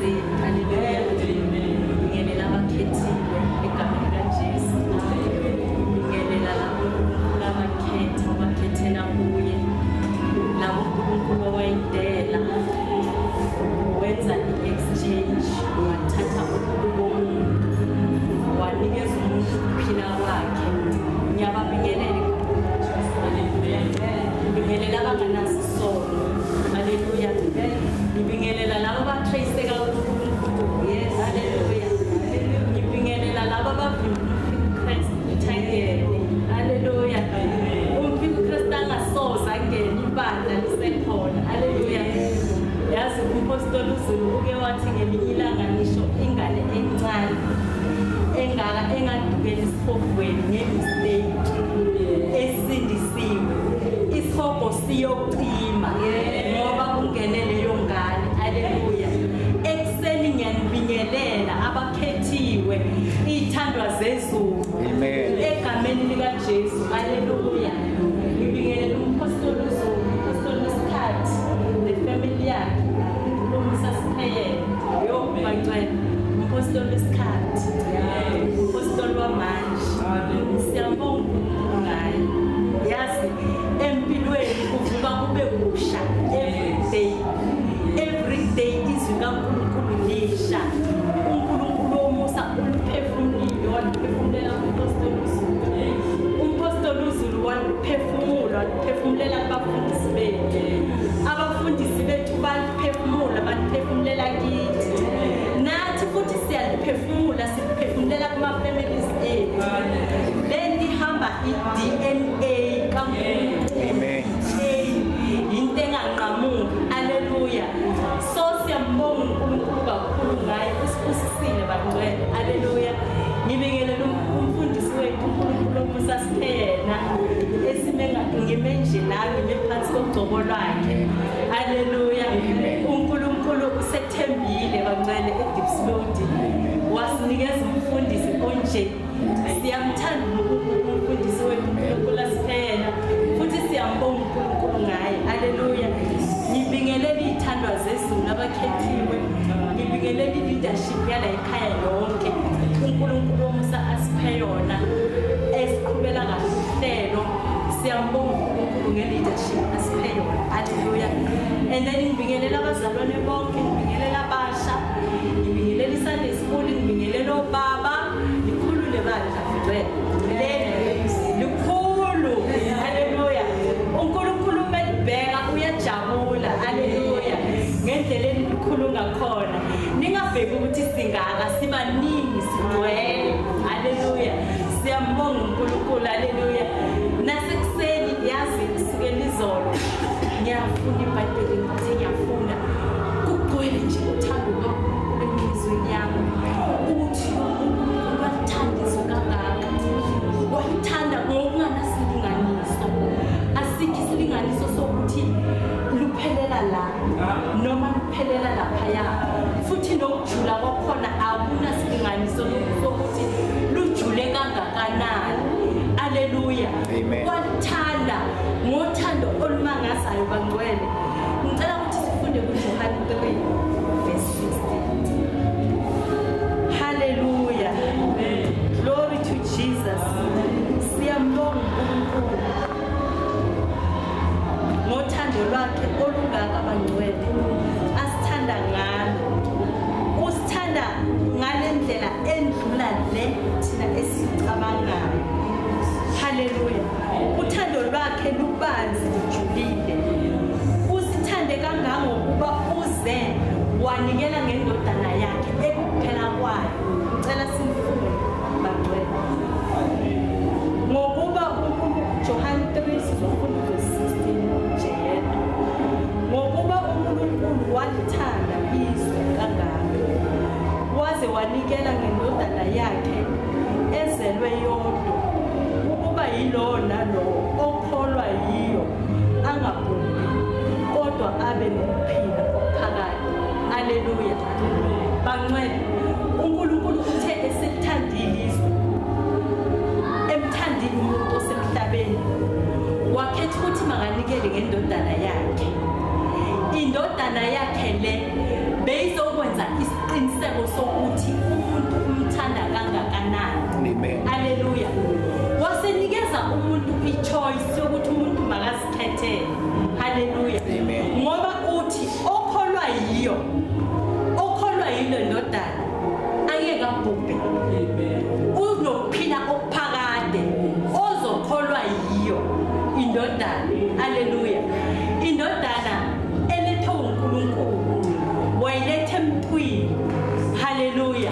Ekuseni, haleluya. Ngibingelela abakhethiwe egameni likaJesu. Ngibingelela labo uNkulunkulu abakhetha, abakhethela kuye. Labo uNkulunkulu owayidela wenza i-exchange, wathatha ububi bomuntu wanikeza umuntu ukuphila kwakhe. Ngiyababingelela egameni likaJesu, haleluya. Ngibingelela abanganaso isono, haleluya. Ngibingelela labo abatraceka kuNkulunkulu, yes, haleluya. Ngibingelela labo abavimba uMphiko Kristu ukuthi angene, haleluya. UMphiko Kristu angasoze angene ibandla lisekhona, haleluya. Yazi uMpostoli uZulu uke wathi ngelinye ilanga, ngisho ingane encane engaka engadukela esihogweni ngemistake esindisiwe, isihogo siyocima ngoba kungene leyo ngane, haleluya. Ekuseni ngiyanibingelela abakhethiwe, iy'thandwa zezulu egameni likaJesu, haleluya. Ngibingelela uMpostoli uZulu, uMpostoli wesikhathi nefamily yakhe, uNkulunkulu asipheyele. Yo bangcwele, uMpostoli wesikhathi, uMpostoli wamanje, siyabonga uNkulunkulu ngaye. Yazi empilweni kuvuka kube kusha every day, every day izwi kaNkulunkulu lisha. uNkulunkulu womusa uliphefumulile, waliphefumulela uMpostoli uZulu. UMpostoli uZulu waliphefumula, waliphefumulela kubafundisi bethu. Abafundisi bethu baliphefumula, baliphefumulela kithi. Nathi futhi siyaliphefumula, siliphefumulela kuma-families ethu. Lento ihamba i-DNA kaNkulunkulu. Amen. Into enganqamuki, haleluya. So siyambonga uNkulunkulu kakhulu ngaye, usibusisile bangcwele, haleluya. Ngibingelela umfundisi wethu, uNkulunkulu omusa siphe yena, esime ngime nje la, ngime phansi kogcobo lwakhe, haleluya. uNkulunkulu usethembile bangcwele eDiepsloot, wasinikeza umfundisi onje. Siyamthanda umfundisi wethu, uNkulunkulu asiphe yena, futhi siyambonga uNkulunkulu ngaye, haleluya. Ngibingelela iy'thandwa zezulu abakhethiwe, ngibingelela i-leadership yala ekhaya yonke, uNkulunkulu womusa asiphe yona, esiqhubela kahle uhlelo. Siyambonga uNkulunkulu nge-leadership asiphe yona, haleluya. And then ngibingelela abazalwane bonke, ngibingelela abasha, ngibingelela i-Sunday school, ngibingelela obaba. Likhulu le bandla mfethu, likhulu, haleluya. uNkulunkulu uma elibheka uyajabula, haleluya, ngendlela elikhulu ngakhona. Ningabheki ukuthi singaka, sibaningi, sigcwele, haleluya. Siyambonga uNkulunkulu, haleluya. Nasekuseni, yazi kusukela izolo ngiyafunda iBhayibheli, ngithe ngiyafunda, kugcwele nje uthando lukaNkulunkulu enhliziyweni yami, ukuthi uNkulunkulu walithanda izwe kangaka, walithanda ngokunganasilinganiso. Asikho isilinganiso sokuthi luphelela la noma luphelela laphaya, futhi nokujula kwakhona akunasilinganiso sokuthi lujule kangakanani, aleluya. Walithanda ngothando olumangazayo bangcwele. Ngicela ukuthi sifunde kuJohane 3 verse 16, haleluya. Glory to Jesus. Siyambonga uNkulunkulu ngothando lwakhe olungaka bangcwele, asithanda ngalo. Usithanda ngale ndlela endlula le thina esicabangayo, haleluya. Uthando lwakhe lubanzi, lujulile. Usithande kangangokuba uze wanikela ngendodana yakhe ekuphela kwayo. Ngicela sifunde bangcwele, ngokuba uNkulunkulu, John 3, sizofunda verse 16 nje yedwa. Ngokuba uNkulunkulu walithanda izwe kangaka, waze wanikela ngendodana yakhe ezelwe yodwa, ukuba yilowo nalowo okholwa yiyo angabhubhi kodwa abe nokuphila okuphakade, haleluya. Bangcwele, uNkulunkulu uthe eselithandile izwe, emthandile umuntu osemhlabeni, wakhetha ukuthi makanikele ngendodana yakhe. Indodana yakhe le beyizokwenza wenza isiqiniseko sokuthi umuntu umthanda kangakanani. Amen. Haleluya. Wasenikeza umuntu i-choice yokuthi umuntu makazikhethele. Haleluya. Amen. Ngoba uthi okholwa yiyo, okholwa yilo ndodana angeke abhubhe. Amen. Unokuphila okuphakade ozokholwa yiyo indodana. Haleluya. Indodana elethwe uNkulunkulu wayiletha emntwini. Haleluya.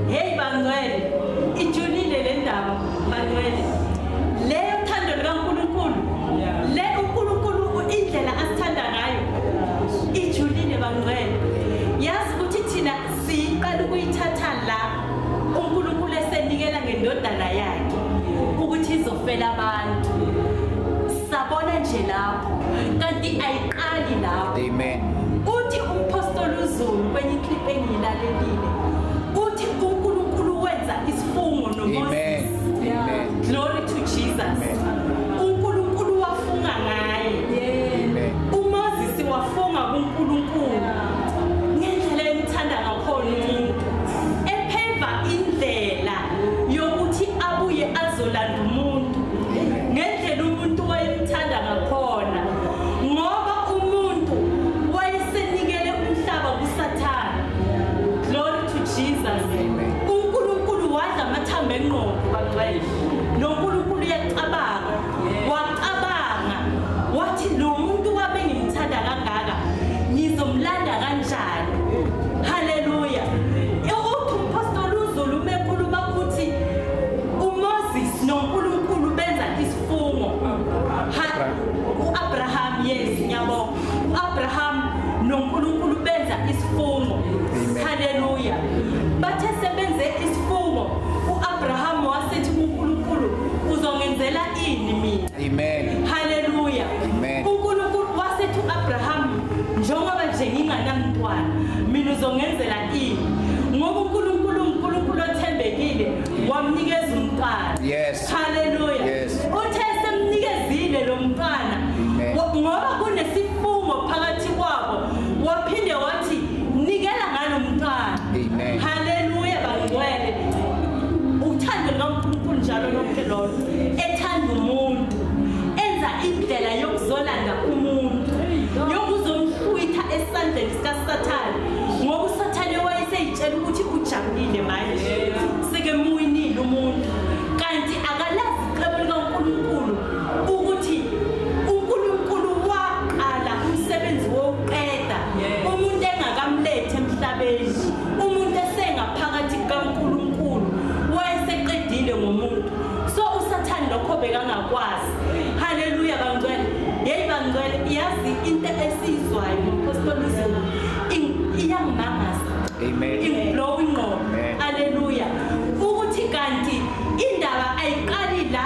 Hey bangcwele, ijulile le ndaba bangcwele. Leyo thando likaNkulunkulu, le uNkulunkulu indlela asithanda ngayo ijulile bangcwele. Yazi ukuthi thina siqala ukuyithatha la uNkulunkulu esenikela ngendodana yakhe ukuthi izofela abantu. Sabona nje lapho, kanti ayiqali lapho. Amen. Uthi umpostoli uZulu kwenye iclip engiyilalelile, uthi uNkulunkulu wenza isifungo noMoses. Amen. Amen. Glory to Jesus. Amen. uNkulunkulu wafunga ngaye. Amen. uMoses wafunga kuNkulunkulu ngendlela emthanda ngakhona umuntu, epheva indlela yokuthi abuye azolanda umuntu ngendlela umuntu wayemthanda ngakhona, ngoba umuntu wayesenikele umhlaba kuSathane. Glory to Jesus. Amen. uNkulunkulu wadla amathambo engqondo bangcwele. NoNkulunkulu uyacabanga, wacabanga wathi lo muntu wami engimthanda kangaka ngizomlanda kanjani? Haleluya. Uthi umpostoli uZulu uma ekhuluma uthi uMoses noNkulunkulu benza isifungo. uAbraham, yes, ngiyabonga. uAbraham noNkulunkulu benza isifungo. Haleluya. Bathe sebenze isifungo, uAbraham wasethi kuNkulunkulu uzongenzela ini mina? Amen. Haleluya. Amen. uNkulunkulu wasethi uAbraham njengoba nje nginganamntwana mina uzongenzela ini? Ngoba uNkulunkulu uNkulunkulu othembekile wamnikeza umntwana. Yes. Haleluya. Yes. Uthe semnikezile lo mntwana Amen. ngoba kunesifungo phakathi kwabo, waphinde wathi nikela ngalo mntwana. Amen. Haleluya bangcwele. Uthando likaNkulunkulu njalo lonke lolo ethanda umuntu, enza indlela yokuzolanda umuntu, yokuzomhlwitha esandleni sikaSathane, ngoba uSathane wayeseyitshela ukuthi ujabulile manje sekemuwinile umuntu, kanti akalazi icebo likaNkulunkulu ukuthi uNkulunkulu waqala umsebenzi wokuqeda umuntu engakamlethi emhlabeni, umuntu esengaphakathi kukaNkulunkulu wayeseqedile ngomuntu. So uSathane lokho bekangakwazi. Haleluya bangcwele. Hey bangcwele, yazi into esizwayo ngompostoli uZulu iyangimangaza. Amen. Ingiblow ingqondo. Amen. Haleluya. Ukuthi kanti indaba ayiqali la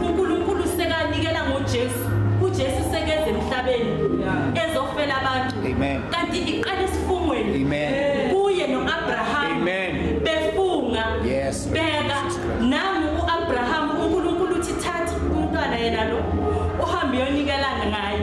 uNkulunkulu sekanikela ngoJesu, uJesu sekeze emhlabeni ezofela abantu. Amen. Kanti iqala esifungweni. Amen. Kuye noAbraham. Amen. Befunga. Yes. Beka nangu uAbraham uNkulunkulu uthi thatha umntwana yena lo uhambe uyonikelana ngaye,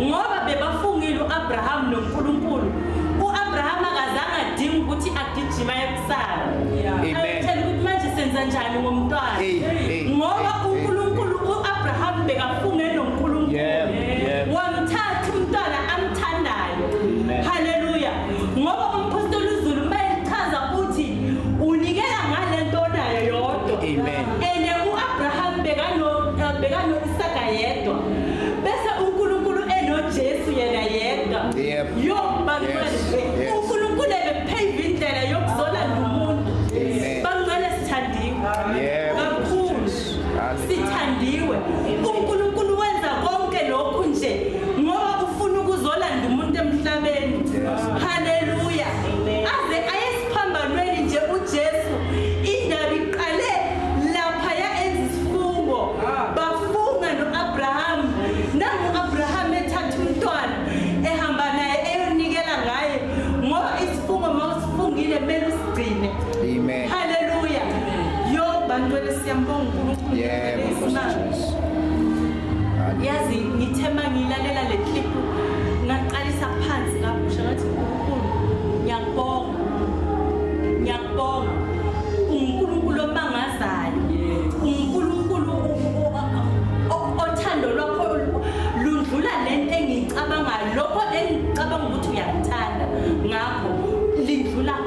ngoba bebafungile uAbraham noNkulunkulu. uAbraham akazange adinge ukuthi agijima ekusala. Amen. Ayotshela ukuthi manje senza njani ngomntwana, Hey, ngoba hey, uNkulunkulu uAbraham bekafunge noNkulunkulu. Yeah, yeah. Wamthatha umntwana amthandayo. Amen. Haleluya. Ngoba umpostoli uZulu mayechaza uthi unikela ngalento onayo yodwa. Amen. Ene uAbraham bekano Isaka yedwa, bese uNkulunkulu enoJesu yena yedwa. Yep. Yo bangcwele, Yes, yes. uNkulunkulu ebephave indlela yokuzolanda umuntu. Amen. Bangcwele sithandiwe. Yebo. Kakhulu. Hallelujah. Sithandiwe. uNkulunkulu wenza konke lokhu nje ngoba ufuna ukuzolanda umuntu emhlabeni. Yes. Haleluya. Aze ayesiphambanweni nje uJesu, indaba iqale lapha ya enza isifungo. Bafunga noAbraham. Nangu uAbraham ethatha umntwana ehamba naye eyonikela ngaye, ngoba isifungo mawusifungile kumele usigcine. Amen. Haleluya. Yo bantwele siyambonga uNkulunkulu. Yebo, Nkosi Isimanga. Jesu. Yazi ngithe mangilalela le clip ngaqalisa phansi ngabusha ngathi uNkulunkulu ngiyakubonga.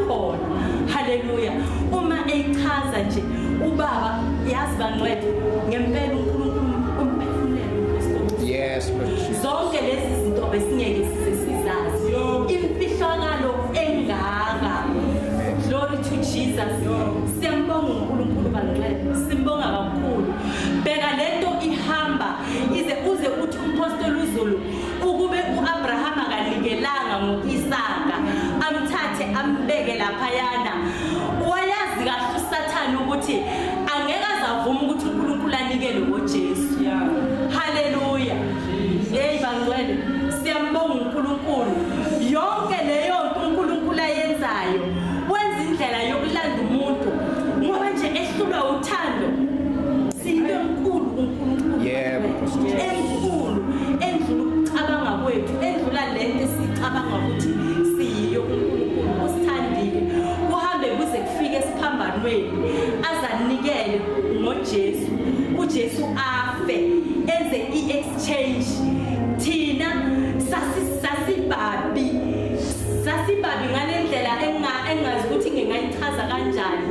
khona. Haleluya. Uma echaza nje ubaba, yazi bangcwele ngempela uNkulunkulu umphefumulele uMpostoli. Yes, Lord Jesus. Zonke lezi zinto besingeke size sizazi, imfihlakalo engaka. Glory to Jesus. Siyambonga uNkulunkulu bangcwele, simbonga kakhulu. Bheka lento ihamba ize uze uthi uMpostoli uZulu ukube uAbraham akanikelanga ngoIsaka amthathe ambeke laphayana, wayazi kahle uSathane ukuthi angeke azavume ukuthi uNkulunkulu anikele ngoJesu. Haleluya. Hey bangcwele, siyambonga uNkulunkulu. Yonke leyo nto uNkulunkulu ayenzayo, wenza indlela yokulanda umuntu ngoba nje ehlulwa uthando. Siyinto enkulu kuNkulunkulu. Yebo, enkulu endlula ukucabanga kwethu, endlula lento esicabanga ukuthi siyiyo. uNkulunkulu usithandile, kuhambe kuze kufike esiphambanweni azanikele ngoJesu, uJesu afe enze i-exchange. Thina sasibabi ngalendlela engazi ukuthi ngingayichaza kanjani.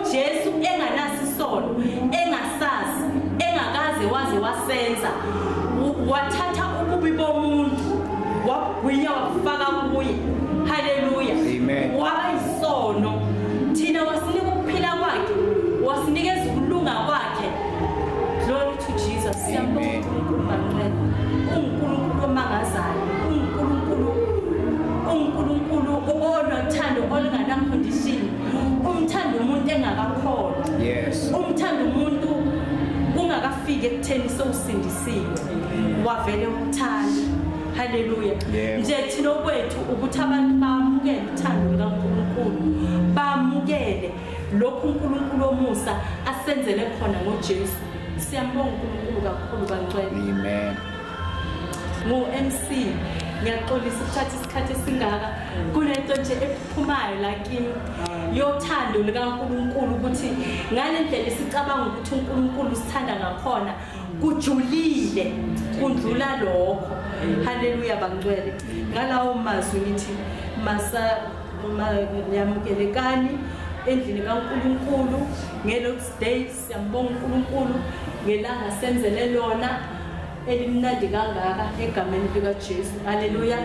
uJesu enganasi isono, engasazi, engakaze waze wasenza, wathatha ububi bomuntu wagwinya wafaka kuye. Haleluya. Amen. Waba isono, thina wasinika ukuphila kwakhe, wasinikeza ukulunga kwakhe. Glory to Jesus. Siyambonga uNkulunkulu bangcwele, uNkulunkulu omangazayo, uNkulunkulu onothando olungana-condition. Umthanda umuntu engakakholwa. Yes. Umthanda umuntu kungakafiki ekutheni sowusindisiwe, wavele uthanda. Haleluya. Nje thina okwethu ukuthi abantu bamukele uthando lukaNkulunkulu, bamukele lokhu uNkulunkulu omusa asenzele khona ngoJesu. Siyambonga uNkulunkulu kakhulu bangcwele. Amen. Ngu-MC, ngiyaxolisa ukuthatha isikhathi esingaka. Kunento nje ephumayo la kimi yothando likaNkulunkulu, ukuthi ngale ndlela esicabanga ukuthi uNkulunkulu usithanda ngakhona kujulile kundlula lokho. Haleluya bangcwele. Ngalawo mazwi ngithi masa yamukelekani endlini kaNkulunkulu ngeLord's Day. Siyambonga uNkulunkulu ngelanga senzele lona elimnandi kangaka egameni likaJesu. Haleluya.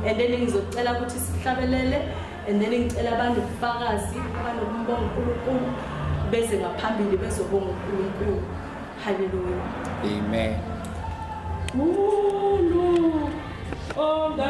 And then ngizocela ukuthi sihlabelele, and then ngicela abantu ubufakazi abanokumbonga uNkulunkulu beze ngaphambili bezobonga uNkulunkulu. Haleluya. Amen. Ulu onga